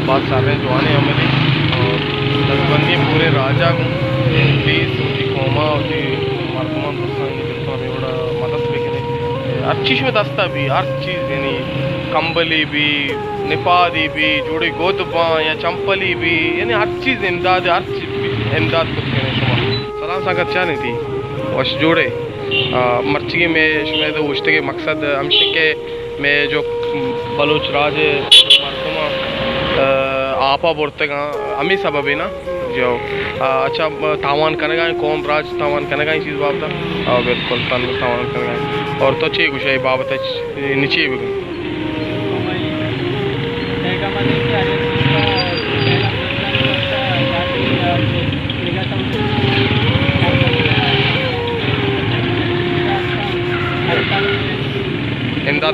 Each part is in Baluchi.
باز شریں جوانیں عملے اور دزبندی پورے راجا گوں، پلیز وتی قوما، وتی مردمان، دوستانی، بالکل ہمیں وڑا مدد بکنے۔ ہر چیز میں دستا بھی، ہر چیز، یعنی کمبلی بھی، نپادی بھی، جوڑے گود باں یا چمپلی بھی، یعنی ہر چیز امداد، ہر چیز بھی امداد کت کنے شما۔ سلام سنگت، چانے تھی؟ وش جوڑے؟ آ، مرچی میں شما دو گوشتے کے مقصد ہمشہ کہ میں جو بلوچ راج مردم، آ، آپا برتگاں، ہمیں سبب ہے نا؟ جو، آ، اچھا، تاوان کنگا ہے، قوم راج تاوان کنگا ہے، چیز بابتا؟ آ، بالکل، تن تاوان کنگا ہے۔ اور تو چے گوشے بابتا، نچے بگن؟ امداد۔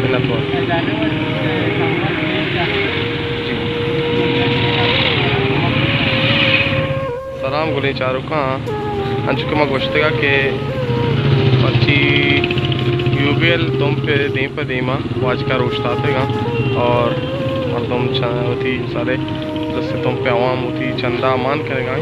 منت وار۔ جی۔ سلام گلیں چاروکاں، انچو کہ ما گوشتگا کہ مرچی یو بی ایل تمپ دیم پہ دیما واجکار اوشتاتگاں اور مردم چ-، وتی سارے دست تمپ عوام وتی چندہ مان کنگا۔